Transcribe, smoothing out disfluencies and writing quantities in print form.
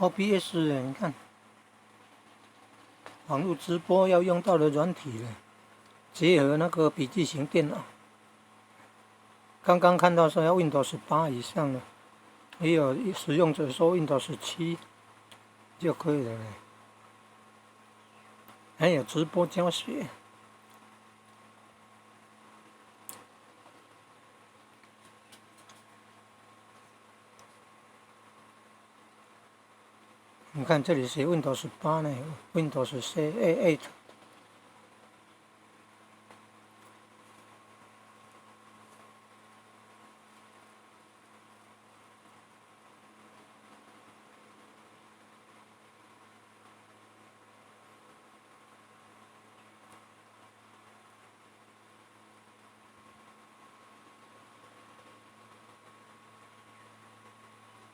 OBS，你看，網路直播要用到的軟體了，結合那個筆記型電腦。剛剛看到說要 Windows 8以上的，也有使用者說 Windows 7就可以了。還有直播教學。你看這裡寫 Windows 8呢，Windows 8。